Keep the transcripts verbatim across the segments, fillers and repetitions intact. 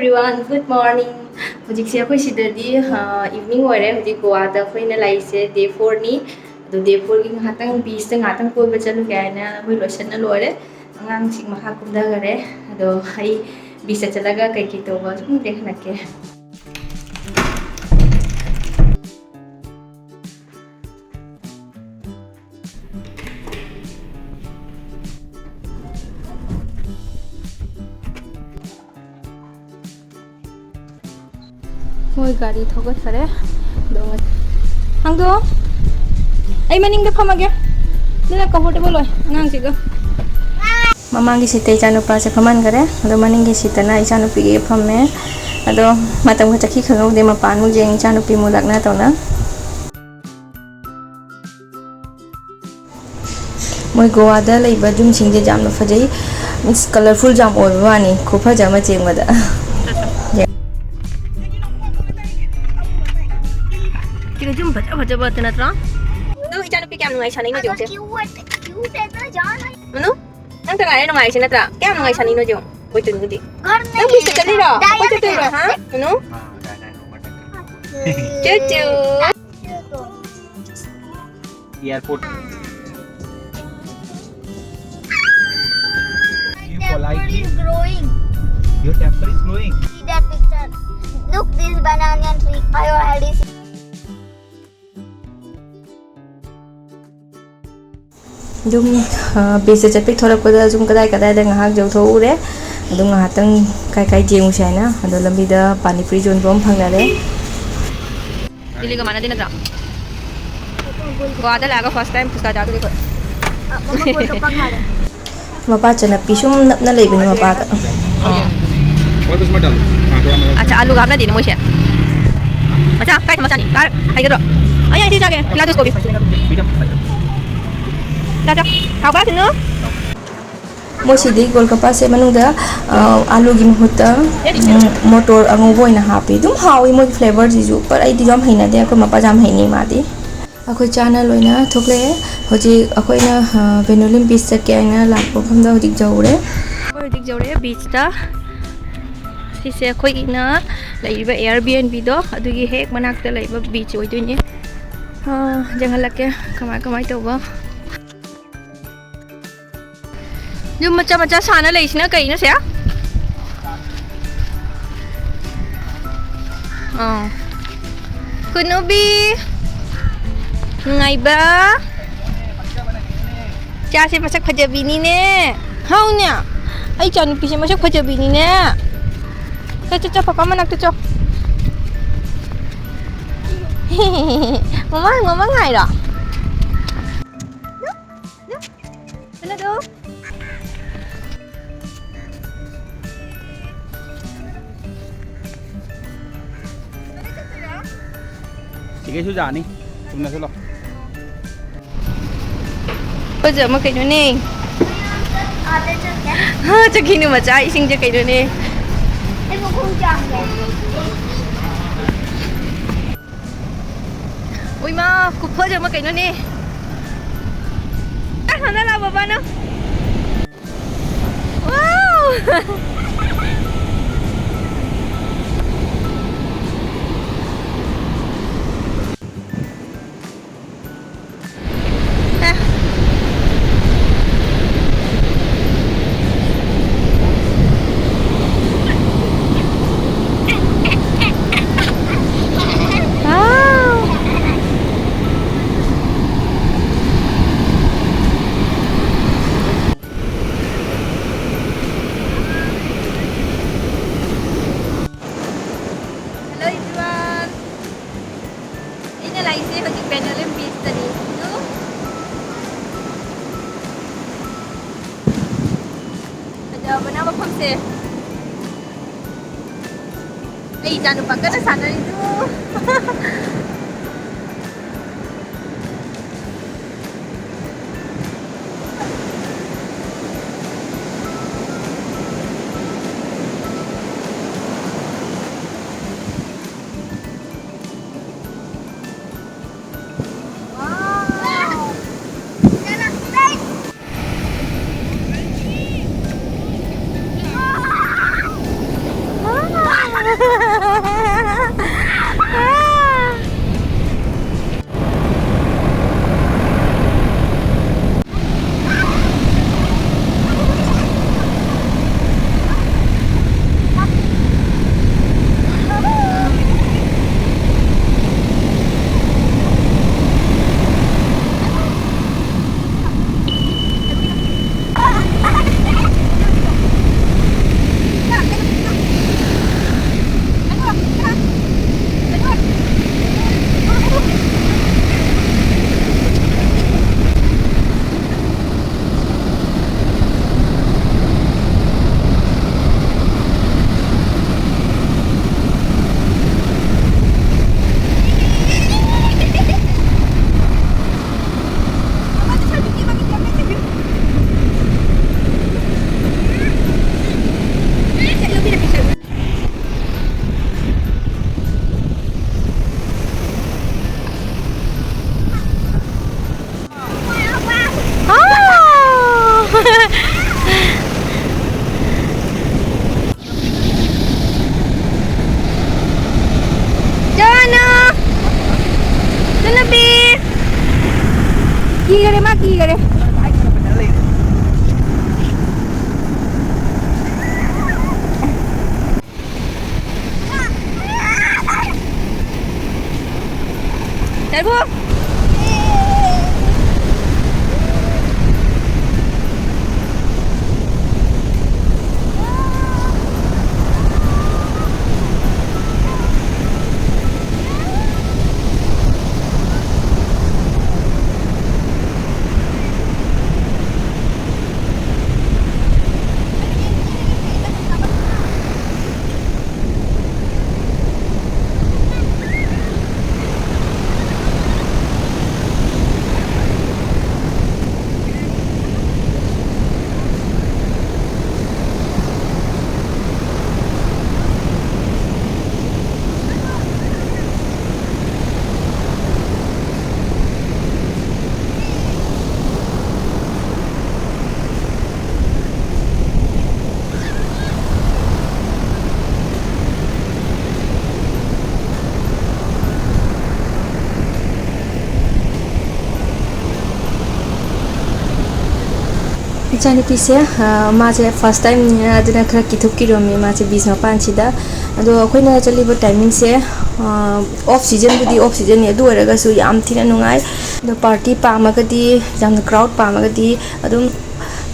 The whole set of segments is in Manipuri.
Everyone, good morning. ꯍꯧꯖꯤꯛꯁꯦ ꯑꯩꯈꯣꯏ ꯁꯤꯗꯗꯤ ꯏꯚꯤꯅꯤꯡ ꯑꯣꯏꯔꯦ꯫ ꯍꯧꯖꯤꯛ ꯒꯣꯋꯥꯗ ꯑꯩꯈꯣꯏꯅ ꯂꯩꯔꯤꯁꯦ ꯗꯦ ꯐꯣꯔꯅꯤ꯫ ꯑꯗꯣ ꯗꯦ ꯐꯣꯔꯒꯤ ꯉꯥꯏꯍꯥꯛꯇꯪ ꯕꯤꯆꯇ ꯉꯥꯏꯍꯥꯛꯇꯪ ꯀꯣꯏꯕ ꯆꯠꯂꯨꯒꯦ ꯍꯥꯏꯅ ꯑꯩꯈꯣꯏ ꯂꯣꯏꯁꯟꯅ ꯂꯣꯏꯔꯦ꯫ ꯑꯉꯥꯡꯁꯤꯡ ꯃꯈꯥ ꯀꯨꯝꯊꯈꯔꯦ꯫ ꯑꯗꯣ ꯑꯩ ꯕꯤꯆꯇ ꯆꯠꯂꯒ ꯀꯩꯀꯩ ꯇꯧꯕ ꯁꯨꯝ ꯂꯦꯡꯍꯜꯂꯛꯀꯦ꯫ ꯃꯣꯏ ꯒꯥꯔꯤ ꯊꯧꯒꯠꯈꯔꯦ꯫ ꯑꯗꯣ ꯉ-, ꯍꯥꯡꯗꯣꯛꯑꯣ꯫ ꯑꯩ ꯃꯅꯤꯡꯗ ꯐꯝꯃꯒꯦ꯫ ꯑꯗꯨꯅ comfortable ꯑꯣꯏ ꯑꯉꯥꯡꯁꯤꯒ꯫ ꯃꯃꯥꯡꯒꯤ ꯁꯤꯠꯇ ꯏꯆꯥꯅꯨꯄꯥꯁꯦ ꯐꯝꯍꯟꯈꯔꯦ꯫ ꯑꯗꯣ ꯃꯅꯤꯡꯒꯤ ꯁꯤꯠꯇꯅ ꯏꯆꯥꯅꯨꯄꯤꯒꯤ ꯐꯝꯃꯦ꯫ ꯑꯗꯣ ꯃꯇꯝꯒ ꯆꯠꯈꯤ ꯈꯪꯍꯧꯗꯦ, ꯃꯄꯥꯟꯃꯨꯛ ꯌꯦꯡ, ꯏꯆꯥꯅꯨꯄꯤꯃꯨꯛ ꯂꯛꯅ ꯇꯧꯅ꯫ ꯃꯣꯏ ꯒꯣꯋꯥꯗ ꯂꯩꯕ ꯌꯨꯝꯁꯤꯡꯁꯦ ꯌꯥꯝꯅ ꯐꯖꯩ, ꯃꯤꯟꯁ ꯀꯂꯔꯐꯨꯜ ꯌꯥꯝ ꯑꯣꯏꯕ ꯋꯥꯅꯤ, ꯈꯨꯐꯖ ꯑꯃ ꯆꯦꯡꯕꯗ꯫ ꯀꯩꯅꯣ ꯌꯨꯝ ꯐꯖ ꯐꯖꯕ ꯑꯗꯨ ꯅꯠꯇ꯭ꯔꯣ? ꯑꯗꯨ ꯏꯆꯥꯅꯨꯄꯤ ꯀꯌꯥꯝ ꯅꯨꯡꯉꯥꯏ ꯁꯥꯟꯅꯩꯅꯣ ꯌꯦꯡꯉꯨꯁꯦ꯫ ꯃꯅꯨ, ꯅꯪꯇ ꯉꯥꯏꯔꯦ ꯅꯨꯡꯉꯥꯏꯔꯤꯁꯦ ꯅꯠꯇ꯭ꯔꯥ? ꯀꯌꯥꯝ ꯅꯨꯡꯉꯥꯏ ꯁꯥꯟꯅꯩꯅꯣ ꯌꯦꯡꯉꯨ꯫ ꯃꯣꯏ ꯇꯨꯅꯨꯗꯤ꯫ ꯅꯪ ꯕꯤꯁꯇ ꯆꯠꯂꯤꯔꯣ? ꯑꯩꯈꯣꯏ ꯆꯠꯇꯣꯏꯔꯣ? ꯍꯥ? ꯃꯅꯨ? ꯆꯨ ꯆꯨ꯫ Airport. You politely. Is growing. Your temper is growing. See that picture. Look, this banana tree. I already see. ꯑꯗꯨꯝ, ꯑ, ꯕꯤꯆꯇ ꯆꯠꯄꯩ ꯊꯣꯛꯂꯛꯄꯗ ꯁꯨꯝ ꯀꯗꯥꯏ ꯀꯗꯥꯏꯗ ꯉꯥꯏꯍꯥꯛ ꯌꯧꯊꯣꯛꯎꯔꯦ꯫ ꯑꯗꯨꯝ ꯉꯥꯏꯍꯥꯛꯇꯪ ꯀꯥꯏ ꯀꯥꯏ ꯌꯦꯡꯉꯨꯁꯦ ꯍꯥꯏꯅ꯫ ꯑꯗꯣ ꯂꯝꯕꯤꯗ ꯄꯥꯅꯤꯄꯨꯔꯤ ꯌꯣꯟꯕ ꯑꯃ ꯐꯪꯅꯔꯦ꯫ ꯗꯤꯜꯂꯤꯒ ꯃꯥꯟꯅꯗꯦ ꯅꯠꯇ꯭ꯔꯥ? ꯒꯣꯋꯥꯗ ꯂꯥꯛꯑꯒ first time ꯐꯨꯆꯀꯥ ꯆꯥꯗꯣꯔꯤ ꯑꯩꯈꯣꯏ꯫ ꯃꯄꯥ ꯆꯅꯞꯄꯤ ꯁꯨꯝ ꯅꯞꯅ ꯂꯩꯕꯅꯤ ꯃꯄꯥꯗ꯫ ꯑꯠꯆꯥ, ꯑꯂꯨꯒ ꯍꯥꯞꯅꯗꯦꯅꯦ ꯃꯣꯏꯁꯦ꯫ ꯃꯆꯥ, ꯀꯥꯏꯗ ꯃꯆꯥꯅꯤ? ꯀꯥꯔ ꯍꯩꯒꯗ꯭ꯔꯣ? ꯑꯩ, ꯑꯩ ꯁꯤ ꯆꯥꯒꯦ, ꯄꯤꯂꯥꯇꯨꯁ ꯀꯣꯕꯤ꯫ ꯆꯥ, ꯆꯥ꯫ ꯍꯥꯎꯕ, ꯁꯤꯅꯨ? ꯃꯣꯏꯁꯤꯗꯤ ꯒꯣꯜꯒꯞꯄꯥꯁꯦ ꯃꯅꯨꯡꯗ, ꯑ, ꯑꯂꯨꯒꯤ ꯃꯍꯨꯠꯇ, ꯎꯝ, ꯃꯣꯇꯣꯔ ꯑꯉꯧꯕ ꯑꯣꯏꯅ ꯍꯥꯞꯄꯤ꯫ ꯑꯗꯨꯝ ꯍꯥꯎꯏ ꯃꯣꯏꯒꯤ flavourꯁꯤꯁꯨ, but ꯑꯩꯗꯤ ꯌꯥꯝ ꯍꯩꯅꯗꯦ꯫ ꯑꯩꯈꯣꯏ ꯃꯄꯥꯁꯨ ꯌꯥꯝ ꯍꯩꯅꯩ ꯃꯥꯗꯤ꯫ ꯑꯩꯈꯣꯏ ꯆꯥꯅ ꯂꯣꯏꯅ ꯊꯣꯛꯂꯛꯑꯦ꯫ ꯍꯧꯖꯤꯛ ꯑꯩꯈꯣꯏꯅ, ꯑ, ꯚꯦꯅꯣꯂꯤꯝ ꯕꯤꯆ ꯆꯠꯀꯦ ꯍꯥꯏꯅ ꯂꯥꯛꯄ ꯃꯐꯝꯗ ꯍꯧꯖꯤꯛ ꯌꯧꯔꯦ꯫ ꯑꯩꯈꯣꯏ ꯍꯧꯖꯤꯛ ꯌꯧꯔꯛꯑꯦ ꯕꯤꯆꯇ꯫ ꯁꯤꯁꯦ ꯑꯩꯈꯣꯏꯒꯤꯅ ꯂꯩꯔꯤꯕ Airbnb ꯗꯣ, ꯑꯗꯨꯒꯤ ꯍꯦꯛ ꯃꯅꯥꯛꯇ ꯂꯩꯕ beach ꯑꯣꯏꯗꯣꯏꯅꯦ꯫ ꯑꯥ, ꯌꯦꯡꯍꯜꯂꯛꯀꯦ ꯀꯃꯥꯏ ꯀꯃꯥꯏ ꯇꯧꯕ꯫ ꯌꯨꯝ ꯃꯆꯥ ꯃꯆꯥ ꯁꯥꯅ ꯂꯩꯁꯤꯅ ꯀꯩꯅꯣ ꯁꯦ? ꯑꯥ꯫ ꯀꯨꯅꯨꯕꯤ꯫ ꯅꯨꯡꯉꯥꯏꯕ꯫ ꯏꯆꯥꯁꯦ ꯃꯁꯛ ꯐꯖꯕꯤꯅꯤꯅꯦ꯫ ꯍꯥꯎꯅꯦ꯫ ꯑꯩ ꯏꯆꯥ ꯅꯨꯄꯤꯁꯦ ꯃꯁꯛ ꯐꯖꯕꯤꯅꯤꯅꯦ꯫ ꯆꯠ, ꯆꯠ, ꯆꯠ, ꯄꯄꯥ ꯃꯅꯥꯛꯇ ꯆꯣ꯫ ꯃꯃꯥ, ꯃꯃꯥ ꯉꯥꯏꯔꯣ? ꯀꯩꯅꯣꯗꯣ꯫ ꯁꯤꯒꯩꯁꯨ ꯌꯥꯅꯤ꯫ ꯆꯨꯝꯅ ꯆꯠꯂꯣ꯫ ꯐꯖ ꯑꯃ ꯀꯩꯅꯣꯅꯦ꯫ ꯑꯥꯗ ꯆꯠꯀꯦ꯫ ꯍꯥ, ꯆꯠꯈꯤꯅꯨ ꯃꯆꯥ, ꯏꯁꯤꯡꯁꯦ ꯀꯩꯅꯣꯅꯦ꯫ ꯑꯩ ꯃꯈꯣꯡ ꯆꯥꯝꯒꯦ꯫ ꯎꯏꯃꯥ, ꯈꯨꯐꯖ ꯑꯃ ꯀꯩꯅꯣꯅꯦ꯫ ꯑ, ꯍꯥꯟꯅ ꯂꯥꯛꯑꯣ ꯕꯕꯥꯅ꯫ Wow! Hello everyone. ꯑꯩꯅ ꯂꯥꯛꯏꯁꯦ ꯍꯧꯖꯤꯛ Pandolim Beach ꯇꯅꯤ꯫ ꯑꯗꯨ ꯐꯖꯕꯅ ꯃꯐꯝꯁꯦ꯫ ꯑꯩ ꯏꯆꯥ ꯅꯨꯄꯥ ꯀꯟꯅ ꯁꯥꯟꯅꯔꯤꯗꯨ꯫ ꯀꯤꯈꯔꯦ, ꯃꯥ ꯀꯤꯈꯔꯦ꯫ ꯆꯠꯈꯣ꯫ ꯏꯆꯥꯅꯨꯄꯤꯁꯦ, ꯑ, ꯃꯥꯁꯦ first timeꯅꯤꯅ ꯑꯗꯨꯅ ꯈꯔ ꯀꯤꯊꯨꯞ ꯀꯤꯔꯣꯝꯃꯤ ꯃꯥꯁꯦ beach ꯃꯄꯥꯟꯁꯤꯗ꯫ ꯑꯗꯣ ꯑꯩꯈꯣꯏꯅ ꯆꯠꯂꯤꯕ timingꯁꯦ, ꯑ, off seasonꯕꯨꯗꯤ off seasonꯅꯤ, ꯑꯗꯨ ꯑꯣꯏꯔꯒꯁꯨ ꯌꯥꯝ ꯊꯤꯅ ꯅꯨꯡꯉꯥꯏ꯫ ꯑꯗꯣ party ꯄꯥꯝꯃꯒꯗꯤ, ꯌꯥꯝꯅ crowd ꯄꯥꯝꯃꯒꯗꯤ ꯑꯗꯨꯝ,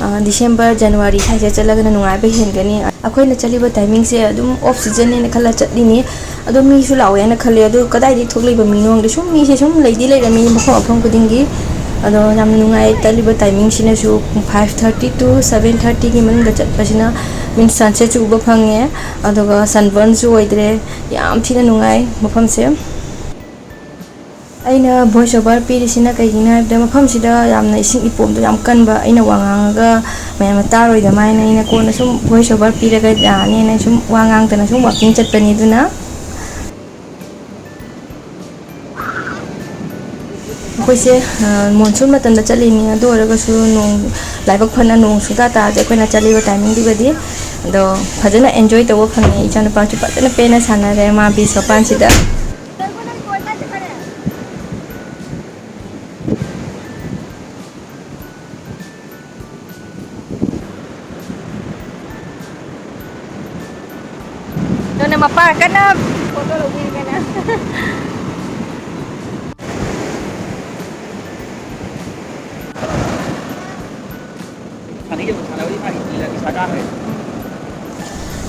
ꯑ, December, January ꯁ꯭ꯋꯥꯏꯁꯤꯗ ꯆꯠꯂꯒꯅ ꯅꯨꯡꯉꯥꯏꯕ ꯍꯦꯟꯒꯅꯤ꯫ ꯑꯩꯈꯣꯏꯅ ꯆꯠꯂꯤꯕ timingꯁꯦ ꯑꯗꯨꯝ off seasonꯅꯦꯅ ꯈꯜꯂ ꯆꯠꯂꯤꯅꯤ꯫ ꯑꯗꯣ ꯃꯤꯁꯨ ꯂꯥꯛꯑꯣꯏ ꯍꯥꯏꯅ ꯈꯜꯂꯦ꯫ ꯑꯗꯣ ꯀꯗꯥꯏꯗꯒꯤ ꯊꯣꯛꯂꯛꯏꯕ ꯃꯤꯅꯣ ꯈꯪꯗꯦ꯫ ꯁꯨꯝ ꯃꯤꯁꯦ ꯁꯨꯝ ꯂꯩꯗꯤ ꯂꯩꯔꯝꯃꯤ ꯃꯐꯝ ꯃꯐꯝ ꯈꯨꯗꯤꯡꯒꯤ꯫ ꯑꯗꯣ ꯌꯥꯝꯅ ꯅꯨꯡꯉꯥꯏ꯫ ꯆꯠꯂꯤꯕ timingꯁꯤꯅꯁꯨ ꯄꯨꯡ five thirty to seven thirtyꯒꯤ ꯃꯅꯨꯡꯗ ꯆꯠꯄꯁꯤꯅ, means, sunsetꯁꯨ ꯎꯕ ꯐꯪꯉꯦ꯫ ꯑꯗꯨꯒ sunburnꯁꯨ ꯑꯣꯏꯗ꯭ꯔꯦ꯫ ꯌꯥꯝ ꯊꯤꯅ ꯅꯨꯡꯉꯥꯏ ꯃꯐꯝꯁꯦ꯫ ꯑꯩꯅ voice over ꯄꯤꯔꯤꯁꯤꯅ ꯀꯩꯒꯤꯅꯣ ꯍꯥꯏꯕꯗ, ꯃꯐꯝꯁꯤꯗ ꯌꯥꯝꯅ ꯏꯁꯤꯡ ꯏꯄꯣꯝꯗꯣ ꯌꯥꯝ ꯀꯟꯕ, ꯑꯩꯅ ꯋꯥ ꯉꯥꯡꯉꯒ ꯃꯌꯥꯝꯅ ꯇꯥꯔꯣꯏꯗꯕ ꯍꯥꯏꯅ ꯑꯩꯅ ꯀꯣꯟꯅ ꯁꯨꯝ voice over ꯄꯤꯔꯒ ꯌꯥꯅꯤꯅ ꯁꯨꯝ ꯋꯥ ꯉꯥꯡꯗꯅ ꯁꯨꯝ walking ꯆꯠꯄꯅꯤ꯫ ꯑꯗꯨꯅ ꯑꯩꯈꯣꯏꯁꯦ, ꯑ, monsoon ꯃꯇꯝꯗ ꯆꯠꯂꯤꯅꯤ, ꯑꯗꯨ ꯑꯣꯏꯔꯒꯁꯨ ꯅꯣꯡ, ꯂꯥꯏꯕꯛ ꯐꯅ ꯅꯣꯡ ꯁꯨꯡꯇꯥ ꯇꯥꯗꯦ ꯑꯩꯈꯣꯏꯅ ꯆꯠꯂꯤꯕ timingꯗꯨꯒꯗꯤ꯫ ꯑꯗꯣ ꯐꯖꯅ enjoy ꯇꯧꯕ ꯐꯪꯉꯦ꯫ ꯏꯆꯥꯅꯨꯄꯥꯁꯨ ꯐꯖꯅ ꯄꯦꯟꯅ ꯁꯥꯟꯅꯔꯦ ꯃꯥ beach ꯃꯄꯥꯟꯁꯤꯗ꯫ ꯃꯄꯥ ꯀꯟꯅ ꯐꯣꯇꯣ ꯂꯧꯕꯤꯔꯤ ꯀꯟꯅ꯫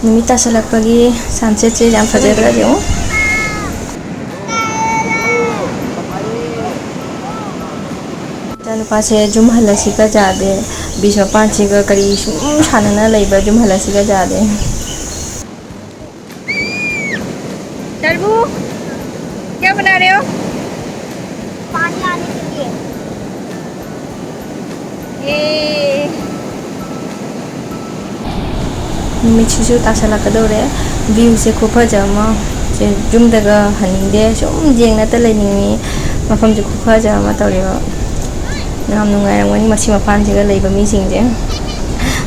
ꯅꯨꯃꯤꯠ ꯇꯥꯁꯜꯂꯛꯄꯒꯤ ꯁꯟꯁꯦꯠꯁꯦ ꯌꯥꯝ ꯐꯖꯗ꯭ꯔꯥ ꯌꯦꯡꯉꯨ꯫ ꯏꯆꯥꯅꯨꯄꯥꯁꯦ ꯖꯨꯝ ꯍꯜꯂꯁꯤꯒ ꯌꯥꯗꯦ, ꯕꯤꯁ ꯃꯄꯥꯟꯁꯤꯒ ꯀꯔꯤ ꯁꯨꯝ ꯁꯥꯟꯅꯅ ꯂꯩꯕ, ꯖꯨꯝ ꯍꯜꯂꯁꯤꯒ ꯌꯥꯗꯦ꯫ ꯇꯔꯕꯨ, क्या बना रहे हो? पानी आने के लिए। ये। ꯅꯨꯃꯤꯠꯁꯤꯁꯨ ꯇꯥꯁꯜꯂꯛꯀꯗꯧꯔꯦ꯫ ꯚ꯭ꯌꯨꯁꯦ ꯈꯨꯐꯖ ꯑꯃ꯫ ꯁꯦ, ꯌꯨꯝꯗꯒ ꯍꯟꯅꯤꯡꯗꯦ, ꯁꯨꯝ ꯌꯦꯡꯅꯇ ꯂꯩꯅꯤꯡꯉꯤ꯫ ꯃꯐꯝꯁꯦ ꯈꯨꯐꯖ ꯑꯃ ꯇꯧꯔꯦꯕ꯫ ꯌꯥꯝ ꯅꯨꯡꯉꯥꯏꯔꯝꯒꯅꯤ ꯃꯁꯤ ꯃꯄꯥꯟꯁꯤꯒ ꯂꯩꯕ ꯃꯤꯁꯤꯡꯁꯦ꯫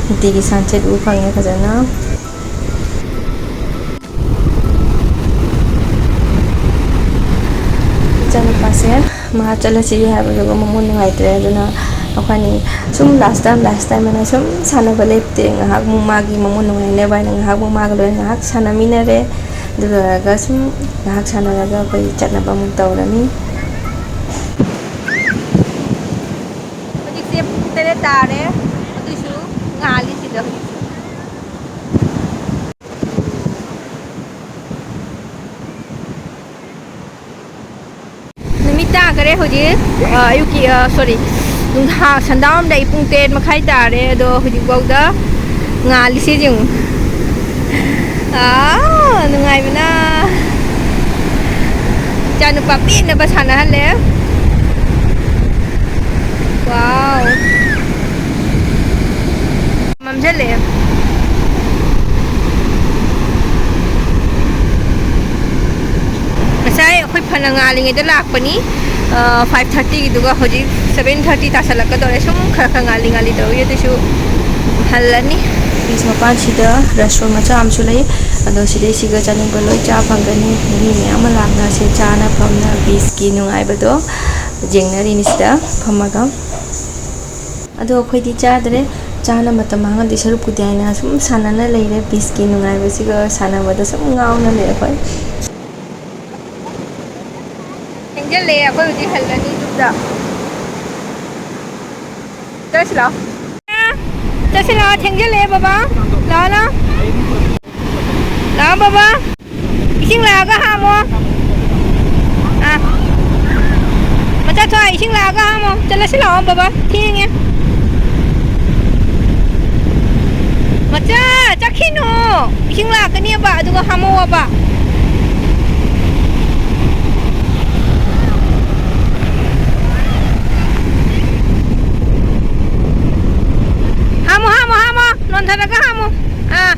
ꯅꯨꯡꯇꯤꯒꯤ ꯁꯟꯁꯦꯠ ꯎ ꯐꯪꯉꯦ ꯐꯖꯅ꯫ ꯏꯆꯥꯅꯨꯄꯥꯁꯦ ꯃꯥ ꯆꯠꯂꯁꯤ ꯍꯥꯏꯕꯗꯨꯒ ꯃꯃꯣꯟ ꯅꯨꯡꯉꯥꯏꯇ꯭ꯔꯦ, ꯑꯗꯨꯅ ꯑꯩꯈꯣꯏꯅꯤ ꯁꯨꯝ last time, last time ꯍꯥꯏꯅ ꯁꯨꯝ ꯁꯥꯟꯅꯕ ꯂꯦꯞꯇꯦ꯫ ꯉꯥꯏꯍꯥꯛꯃꯨꯛ ꯃꯥꯒꯤ ꯃꯃꯣꯟ ꯅꯨꯡꯉꯥꯏꯅꯕ ꯍꯥꯏꯅ ꯉꯥꯏꯍꯥꯛꯃꯨꯛ ꯃꯥꯒ ꯂꯣꯏꯅ ꯉꯥꯏꯍꯥꯛ ꯁꯥꯟꯅꯃꯤꯟꯅꯔꯦ꯫ ꯑꯗꯨ ꯂꯣꯏꯔꯒ ꯁꯨꯝ ꯉꯥꯏꯍꯥꯛ ꯁꯥꯟꯅꯔꯒ ꯑꯩꯈꯣꯏ ꯆꯠꯅꯕ ꯑꯃꯨꯛ ꯇꯧꯔꯅꯤ꯫ ꯍꯧꯖꯤꯛꯁꯦ ꯄꯨꯡ ꯇꯔꯦꯠ ꯇꯥꯔꯦ, ꯑꯗꯨꯏꯁꯨ ꯉꯥꯜꯂꯤꯁꯤꯗ ꯍꯧꯖꯤꯛꯁꯨ꯫ ꯅꯨꯃꯤꯠ ꯇꯥꯈꯔꯦ ꯍꯧꯖꯤꯛ, ꯑ, ꯑꯌꯨꯛꯀꯤ, ꯑ, sorry, ꯅꯨꯡꯗꯥꯡ ꯁꯟꯗꯥꯎꯔꯝꯗꯥꯏ ꯄꯨꯡ ꯇꯔꯦꯠ ꯃꯈꯥꯏ ꯇꯥꯔꯦ, ꯑꯗꯣ ꯍꯧꯖꯤꯛꯐꯥꯎꯗ ꯉꯥꯜꯂꯤꯁꯦ ꯌꯦꯡꯉꯨ꯫ ꯑꯥ, ꯅꯨꯡꯉꯥꯏꯕꯅ ꯏꯆꯥꯅꯨꯄꯥ ꯄꯦꯟꯅꯕ ꯁꯥꯟꯅꯍꯜꯂꯦ꯫ Wow꯫ ꯃꯝꯁꯤꯜꯂꯛꯑꯦ꯫ ꯉꯁꯥꯏ ꯑꯩꯈꯣꯏ ꯐꯅ ꯉꯥꯜꯂꯤꯉꯩꯗ ꯂꯥꯛꯄꯅꯤ, ꯑ, five thirtyꯒꯤꯗꯨꯒ ꯍꯧꯖꯤꯛ seven thirty ꯇꯥꯁꯜꯂꯛꯀꯗꯧꯔꯦ꯫ ꯁꯨꯝ ꯈꯔ ꯈꯔ ꯉꯥꯜꯂꯤ ꯉꯥꯜꯂꯤ ꯇꯧꯔꯤ, ꯑꯗꯨꯁꯨ ꯍꯜꯂꯅꯤ꯫ Beach ꯃꯄꯥꯟꯁꯤꯗ restaurant ꯃꯆꯥ ꯑꯃꯁꯨ ꯂꯩ, ꯑꯗꯣ ꯁꯤꯗꯩꯁꯤꯒ ꯆꯥꯅꯤꯡꯕ ꯂꯣꯏ ꯆꯥ ꯐꯪꯒꯅꯤ꯫ ꯃꯤ ꯃꯌꯥꯝ ꯑꯃ ꯂꯥꯛꯅꯁꯦ ꯆꯥꯅ ꯐꯝꯅ beachꯀꯤ ꯅꯨꯡꯉꯥꯏꯕꯗꯣ ꯌꯦꯡꯅꯔꯤꯅꯤ ꯁꯤꯗ ꯐꯝꯃꯒ꯫ ꯑꯗꯣ ꯑꯩꯈꯣꯏꯗꯤ ꯆꯥꯗ꯭ꯔꯦ꯫ ꯆꯥꯅ ꯃꯇꯝ ꯃꯥꯡꯍꯟꯗꯣꯏ ꯁꯔꯨꯛꯄꯨꯗꯤ ꯍꯥꯏꯅ ꯁꯨꯝ ꯁꯥꯟꯅꯅ ꯂꯩꯔꯦ꯫ ꯕꯤꯁꯀꯤ ꯅꯨꯡꯉꯥꯏꯕꯁꯤꯒ ꯁꯥꯟꯅꯕꯗ ꯁꯨꯝ ꯉꯥꯎꯅ ꯂꯩꯔꯦ ꯑꯩꯈꯣꯏ꯫ ꯊꯦꯡꯖꯤꯜꯂꯛꯑꯦ, ꯑꯩꯈꯣꯏ ꯍꯧꯖꯤꯛ ꯍꯜꯂꯅꯤ ꯌꯨꯝꯗ꯫ ꯆꯠꯁꯤ ꯂꯥꯛꯑꯣ꯫ ꯆꯠꯁꯤ ꯂꯥꯛꯑꯣ, ꯊꯦꯡꯖꯤꯜꯂꯛꯑꯦ ꯕꯕꯥ꯫ ꯂꯥꯛꯑꯣ, ꯂꯥꯛꯑꯣ꯫ ꯂꯥꯛꯑꯣ ꯕꯕꯥ꯫ ꯏꯁꯤꯡ ꯂꯥꯛꯑꯒ ꯍꯥꯝꯃꯣ꯫ ꯑꯥ꯫ ꯃꯆꯥ ꯊꯣꯏ, ꯏꯁꯤꯡ ꯂꯥꯛꯑꯒ ꯍꯥꯝꯃꯣ꯫ ꯆꯠꯂꯁꯤ ꯂꯥꯛꯑꯣ ꯕꯕꯥ꯫ ꯊꯦꯡꯉꯦ꯫ ꯃꯆꯥ, ꯆꯠꯈꯤꯅꯣ꯫ ꯏꯁꯤꯡ ꯂꯥꯛꯀꯅꯦꯕ, ꯑꯗꯨꯒ ꯍꯥꯝꯃꯛꯑꯣꯕ꯫ ꯍꯥꯝꯃꯣ, ꯍꯥꯝꯃꯣ, ꯍꯥꯝꯃꯣ꯫ ꯅꯣꯟꯊꯔꯒ ꯍꯥꯝꯃꯣ꯫ ꯑꯥ,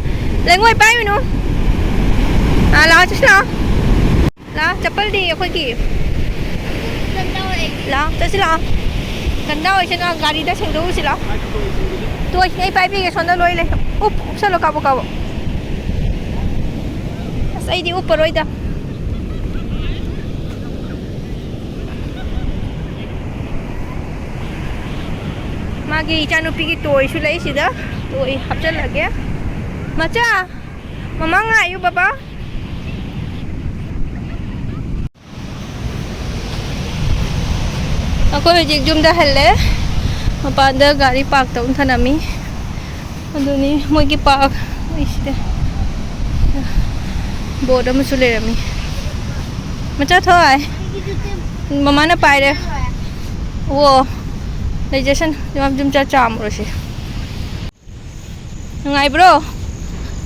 ꯂꯩꯉꯣꯏ ꯄꯥꯏꯔꯨꯅꯨ꯫ ꯑꯥ, ꯂꯥꯛꯑꯣ, ꯆꯠꯁꯤ ꯂꯥꯛꯑꯣ꯫ ꯂꯥꯛꯑꯣ, ꯆꯄꯜꯗꯤ ꯑꯩꯈꯣꯏꯒꯤ꯫ ꯂꯥꯛꯑꯣ, ꯆꯠꯁꯤ ꯂꯥꯛꯑꯣ꯫ ꯒꯟꯗꯥ ꯑꯣꯏꯁꯅꯨ, ꯒꯥꯔꯤꯗ ꯁꯦꯡꯗꯣꯛꯎꯁꯤ ꯂꯥꯛꯑꯣ꯫ ꯇꯣꯏ, ꯑꯩ ꯄꯥꯏꯕꯤꯒꯦ, ꯁꯣꯝꯗ ꯂꯣꯏ ꯂꯩ꯫ ꯎꯞ, ꯎꯞꯁꯜꯂꯣ, ꯀꯥꯕꯣꯛ ꯀꯥꯕꯣꯛ꯫ ꯑꯁ, ꯑꯩꯗꯤ ꯎꯞꯄꯔꯣꯏꯗ꯫ ꯃꯥꯒꯤ ꯏꯆꯥꯅꯨꯄꯤꯒꯤ ꯇꯣꯏꯁꯨ ꯂꯩ ꯁꯤꯗ꯫ ꯇꯣꯏ ꯍꯥꯞꯆꯜꯂꯒꯦ꯫ ꯃꯆꯥ, ꯃꯃꯥ ꯉꯥꯏꯌꯨ ꯕꯕꯥ꯫ ꯑꯩꯈꯣꯏ ꯍꯧꯖꯤꯛ ꯌꯨꯝꯗ ꯍꯜꯂꯦ꯫ ꯃꯄꯥꯟꯗ ꯒꯥꯔꯤ ꯄꯥꯔꯛ ꯇꯧꯅ ꯊꯅꯝꯃꯤ꯫ ꯑꯗꯨꯅꯤ ꯃꯣꯏꯒꯤ ꯄꯥꯔꯛ꯫ ꯑꯩꯁꯤꯗ ꯕꯣꯠ ꯑꯃꯁꯨ ꯂꯩꯔꯝꯃꯤ꯫ ꯃꯆꯥ ꯊꯣꯏ, ꯃꯃꯥꯅ ꯄꯥꯏꯔꯦ꯫ ꯑꯣ, ꯂꯩꯖꯁꯅꯨ꯫ ꯌꯨꯝ ꯆꯥ ꯆꯥꯝꯃꯨꯔꯁꯤ꯫ ꯅꯨꯡꯉꯥꯏꯕ꯭ꯔꯣ?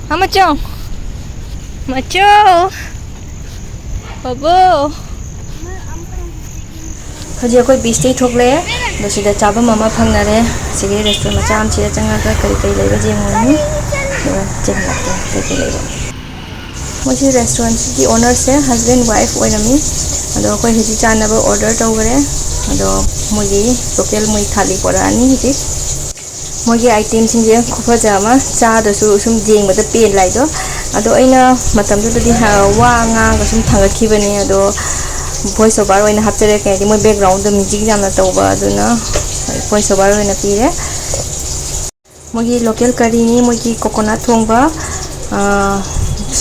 ꯍꯥ, ꯃꯆꯧ? ꯃꯆꯧ? ꯕꯕꯣ? ꯍꯧꯖꯤꯛ ꯑꯩꯈꯣꯏ ꯕꯤꯁꯇꯩ ꯊꯣꯛꯂꯛꯑꯦ꯫ ꯑꯗꯣ ꯁꯤꯗ ꯆꯥꯐꯝ ꯑꯃ ꯐꯪꯅꯔꯦ꯫ ꯁꯤꯒꯤ ꯔꯦꯁꯇꯨꯔꯦꯟ ꯃꯆꯥ ꯑꯃ ꯁꯤꯗ ꯆꯪꯉꯒ ꯀꯔꯤ ꯀꯔꯤ ꯂꯩꯕ ꯌꯦꯡꯉꯨꯔꯅꯤ꯫ ꯑꯗꯨꯒ ꯆꯦꯟꯂꯛꯀꯦ ꯀꯔꯤ ꯀꯔꯤ ꯂꯩꯕ꯫ ꯃꯣꯏꯁꯤ ꯔꯦꯁꯇꯨꯔꯦꯟꯁꯤꯒꯤ ꯑꯣꯅꯔꯁꯦ ꯍꯁꯕꯦꯟ ꯋꯥꯏꯐ ꯑꯣꯏꯔꯝꯃꯤ꯫ ꯑꯗꯣ ꯑꯩꯈꯣꯏ ꯍꯧꯖꯤꯛ ꯆꯥꯅꯕ ꯑꯣꯔꯗꯔ ꯇꯧꯈꯔꯦ꯫ ꯑꯗꯣ ꯃꯣꯏꯒꯤ ꯂꯣꯀꯦꯜ ꯃꯣꯏ ꯊꯥꯂꯤ ꯄꯣꯔꯛꯑꯅꯤ ꯍꯧꯖꯤꯛ꯫ ꯃꯣꯏꯒꯤ ꯑꯥꯏꯇꯦꯝꯁꯤꯡꯁꯦ ꯈꯨꯐꯖ ꯑꯃ, ꯆꯥꯗꯁꯨ ꯁꯨꯝ ꯌꯦꯡꯕꯗ ꯄꯦꯟ ꯂꯥꯏꯗꯣ꯫ ꯑꯗꯣ ꯑꯩꯅ ꯃꯇꯝꯗꯨꯗꯗꯤ ꯍ-, ꯋꯥ ꯉꯥꯡꯉꯒ ꯁꯨꯝ ꯊꯥꯡꯒꯠꯈꯤꯕꯅꯦ꯫ ꯑꯗꯣ ꯚꯣꯏꯁ ꯑꯣꯚꯔ ꯑꯣꯏꯅ ꯍꯥꯞꯆꯔꯦ, ꯀꯩ ꯍꯥꯏꯗꯤ ꯃꯣꯏ ꯕꯦꯛꯒ꯭ꯔꯥꯎꯟꯗ ꯃ꯭ꯌꯨꯖꯤꯛ ꯌꯥꯝꯅ ꯇꯧꯕ, ꯑꯗꯨꯅ ꯚꯣꯏꯁ ꯑꯣꯚꯔ ꯑꯣꯏꯅ ꯄꯤꯔꯦ꯫ ꯃꯣꯏꯒꯤ ꯂꯣꯀꯦꯜ ꯀꯔꯤꯅꯤ, ꯃꯣꯏꯒꯤ ꯀꯣꯀꯣꯅꯠ ꯊꯣꯡꯕ꯫ ꯑꯥ,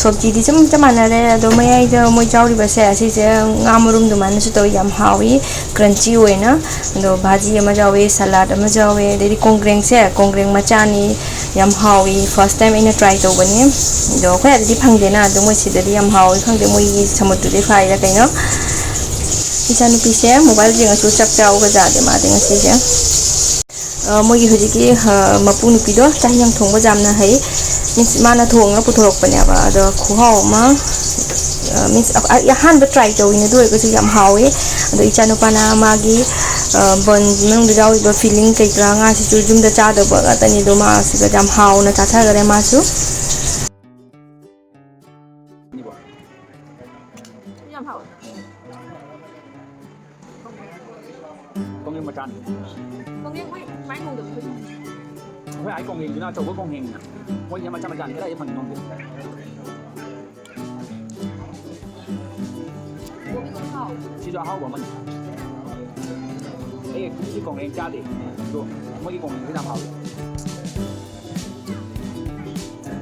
ꯁꯣꯕꯖꯤꯗꯤ ꯆꯞ, ꯆꯞ ꯃꯥꯟꯅꯔꯦ꯫ ꯑꯗꯣ ꯃꯌꯥꯏꯗ ꯃꯣꯏ ꯌꯥꯎꯔꯤꯕꯁꯦ, ꯑꯁꯤꯁꯦ ꯉꯥ ꯃꯔꯨꯝ ꯑꯗꯨꯃꯥꯏꯅꯁꯨ ꯇꯧꯋꯤ, ꯌꯥꯝ ꯍꯥꯎꯋꯤ, ꯀ꯭ꯔꯟꯆꯤ ꯑꯣꯏꯅ꯫ ꯑꯗꯣ ꯚꯥꯖꯤ ꯑꯃ ꯌꯥꯎꯋꯤ, ꯁꯂꯥꯗ ꯑꯃ ꯌꯥꯎꯋꯤ, ꯑꯗꯩꯗꯤ ꯀꯣꯡꯒ꯭ꯔꯦꯡꯁꯦ, ꯀꯣꯡꯒ꯭ꯔꯦꯡ ꯃꯆꯥꯅꯤ, ꯌꯥꯝ ꯍꯥꯎꯋꯤ, ꯐꯥꯔꯁ ꯇꯥꯏꯝ ꯑꯩꯅ ꯇ꯭ꯔꯥꯏ ꯇꯧꯕꯅꯤ꯫ ꯑꯗꯣ ꯑꯩꯈꯣꯏ ꯑꯗꯨꯗꯤ ꯐꯪꯗꯦꯅ, ꯑꯗꯣ ꯃꯣꯏ ꯁꯤꯗꯗꯤ ꯌꯥꯝ ꯍꯥꯎꯋꯤ, ꯈꯪꯗꯦ ꯃꯣꯏꯒꯤ ꯁꯃꯨꯗ꯭ꯔꯗꯩ ꯐꯥꯏꯔ ꯀꯩꯅꯣ꯫ ꯏꯆꯥꯅꯨꯄꯤꯁꯦ ꯃꯣꯕꯥꯏꯜ ꯌꯦꯡꯉꯁꯨ ꯆꯥꯛ ꯆꯥꯎꯒ ꯌꯥꯗꯦ ꯃꯥꯗꯤ ꯉꯁꯤꯁꯦ꯫ ꯑ, ꯃꯣꯏꯒꯤ ꯍꯧꯖꯤꯛꯀꯤ, ꯑ, ꯃꯄꯨ ꯅꯨꯄꯤꯗꯣ ꯆꯥꯛ ꯌꯦꯟꯁꯥꯡ ꯊꯣꯡꯕ ꯌꯥꯝꯅ ꯍꯩ꯫ ꯃꯤꯟꯁ, ꯃꯥꯅ ꯊꯣꯡꯉꯒ ꯄꯨꯊꯣꯔꯛꯄꯅꯦꯕ꯫ ꯑꯗꯣ ꯈꯨꯍꯥꯎ ꯑꯃ, ꯑ, ꯃꯤꯟꯁ, ꯑ-, ꯑ-, ꯑꯍꯥꯟꯕ ꯇ꯭ꯔꯥꯏ ꯇꯧꯋꯤꯅꯦ, ꯑꯗꯨ ꯑꯣꯏꯔꯒꯁꯨ ꯌꯥꯝ ꯍꯥꯎꯋꯦ꯫ ꯑꯗꯣ ꯏꯆꯥꯅꯨꯄꯥꯅ ꯃꯥꯒꯤ, ꯑ, ꯕꯟ ꯃꯅꯨꯡꯗ ꯌꯥꯎꯔꯤꯕ ꯐꯤꯂꯤꯡ ꯀꯩꯀꯔꯥ ꯉꯥꯁꯤꯁꯨ ꯌꯨꯝꯗ ꯆꯥꯗꯕ ꯉꯥꯛꯇꯅꯤ, ꯑꯗꯣ ꯃꯥ ꯁꯤꯗ ꯌꯥꯝ ꯍꯥꯎꯅ ꯆꯥꯊꯈꯔꯦ ꯃꯥꯁꯨ꯫ ꯌꯥꯝ ꯍꯥꯎꯋꯦ꯫ ꯀꯣꯡꯒ꯭ꯔꯦꯡ ꯃꯆꯥꯅꯤ꯫ ꯀꯣꯡꯒ꯭ꯔꯦꯡ ꯃꯣꯏ ꯁꯨꯃꯥꯏꯅ ꯊꯣꯡꯗꯕ ꯑꯩꯈꯣꯏ꯫ ꯑꯩꯈꯣꯏ ꯑꯥꯏ ꯀꯣꯡꯒ꯭ꯔꯦꯡꯗꯨꯅ ꯑꯆꯧꯕ ꯀꯣꯡꯒ꯭ꯔꯦꯡꯅꯤꯅ꯫ ꯃꯣꯏꯗꯤ ꯃꯆꯥ ꯃꯆꯥꯅꯤ, ꯀꯗꯥꯏꯗ ꯐꯪꯉꯤꯅꯣ ꯈꯪꯗꯦ꯫ ꯁꯤꯁꯨ ꯑꯍꯥꯎꯕ ꯑꯃꯅꯤ꯫ ꯑꯩ ꯁꯤ ꯀꯣꯡꯒ꯭ꯔꯦꯡ ꯆꯥꯗꯦ꯫ ꯑꯗꯣ ꯃꯣꯏꯒꯤ ꯀꯣꯡꯒ꯭ꯔꯦꯡꯁꯤ ꯌꯥꯝ ꯍꯥꯎꯋꯤ꯫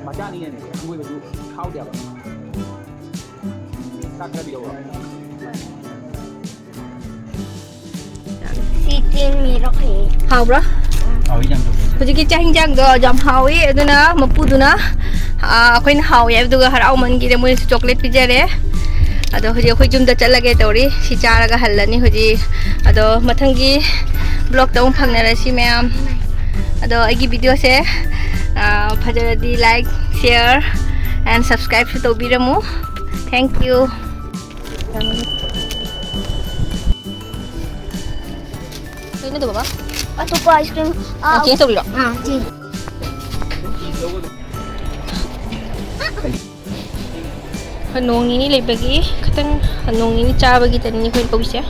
ꯃꯆꯥꯅꯤꯅꯅꯦ, ꯑꯃꯣꯏꯕꯁꯨ ꯍꯥꯎꯗꯦꯕ꯫ ꯆꯥꯛ ꯈꯔꯗꯤ ꯌꯧꯔꯣ꯫ ꯁꯤ ꯆꯦꯡ ꯃꯦꯔꯥ ꯈꯥꯏꯌꯦ꯫ ꯍꯥꯎꯕ꯭ꯔꯥ? ꯍꯥꯎꯋꯤ ꯌꯥꯝ ꯊꯨꯝꯃꯦ꯫ ꯍꯧꯖꯤꯛꯀꯤ ꯆꯥꯛ ꯍꯤꯟꯖꯥꯡꯗꯣ ꯌꯥꯝ ꯍꯥꯎꯋꯤ, ꯑꯗꯨꯅ ꯃꯄꯨꯗꯨꯅ, ꯑꯥ, ꯑꯩꯈꯣꯏꯅ ꯍꯥꯎꯋꯤ ꯍꯥꯏꯕꯗꯨꯒ ꯍꯔꯥꯎꯃꯟꯈꯤꯗ ꯃꯣꯏꯅꯁꯨ ꯆꯣꯀ꯭ꯂꯦꯠ ꯄꯤꯖꯔꯦ꯫ ꯑꯗꯣ ꯍꯧꯖꯤꯛ ꯑꯩꯈꯣꯏ ꯌꯨꯝꯗ ꯆꯠꯂꯒꯦ ꯇꯧꯔꯤ꯫ ꯁꯤ ꯆꯥꯔꯒ ꯍꯜꯂꯅꯤ ꯍꯧꯖꯤꯛ꯫ ꯑꯗꯣ ꯃꯊꯪꯒꯤ ꯕ꯭ꯂꯣꯛꯇ ꯑꯃꯨꯛ ꯐꯪꯅꯔꯁꯤ ꯃꯌꯥꯝ꯫ ꯑꯗꯣ ꯑꯩꯒꯤ ꯚꯤꯗꯤꯑꯣꯁꯦ, ꯑꯥ, ꯐꯖꯔꯗꯤ like, share and subscribeꯁꯨ ꯇꯧꯕꯤꯔꯝꯃꯨ꯫ Thank you. ꯀꯩꯅꯣꯗꯣ ꯕꯕꯥ? ꯑꯇꯣꯞꯄ ice cream, ꯑꯥ, ꯑꯥ, change ꯇꯧꯔꯤꯔꯣ? ꯑꯥ, change꯫ ꯍꯣꯏ, ꯅꯣꯡ ꯅꯤꯅꯤ ꯂꯩꯕꯒꯤ ꯈꯤꯇꯪ, ꯅꯣꯡ ꯅꯤꯅꯤ ꯆꯥꯕꯒꯤꯗꯅꯤ ꯑꯩꯈꯣꯏꯅ ꯇꯧꯔꯤꯁꯦ꯫